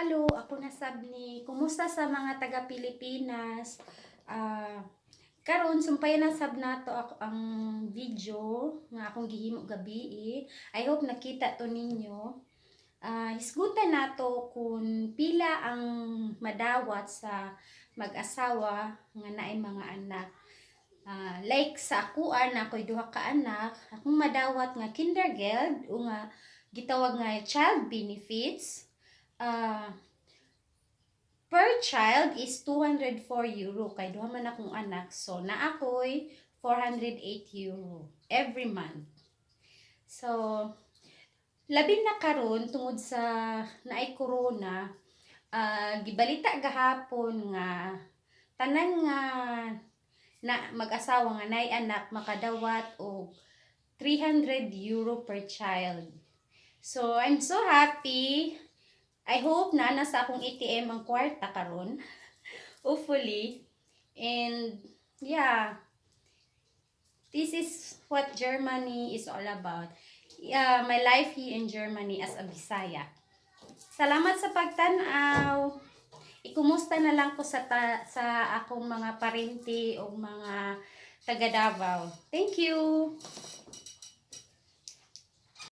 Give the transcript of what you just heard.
Hello, ako na sab ni. Kumusta sa mga taga Pilipinas? Karon sumpayan na sab nato ako ang video nga akong gihimo gabi. I hope nakita to ninyo. Hisgutan nato kung pila ang madawat sa mag-asawa nga naay mga anak. Like sa akuan, na ako'y duha ka anak, akong madawat nga Kindergeld o nga gitawag nga child benefits per child is €204. Kay duha man akong anak, so naa ako'y €408 every month. So labi na karon tungod sa naay corona, gibalita gahapon nga tanan nga na mag-asawa nga naay anak makadawat og €300 per child. So I'm so happy. I hope na nasa akong ATM ang kwarta karon. Hopefully. And yeah, this is what Germany is all about. My life here in Germany as a Bisaya. Salamat sa pagtan-aw. Ikumusta na lang ko sa akong mga parente o mga taga Davao. Thank you.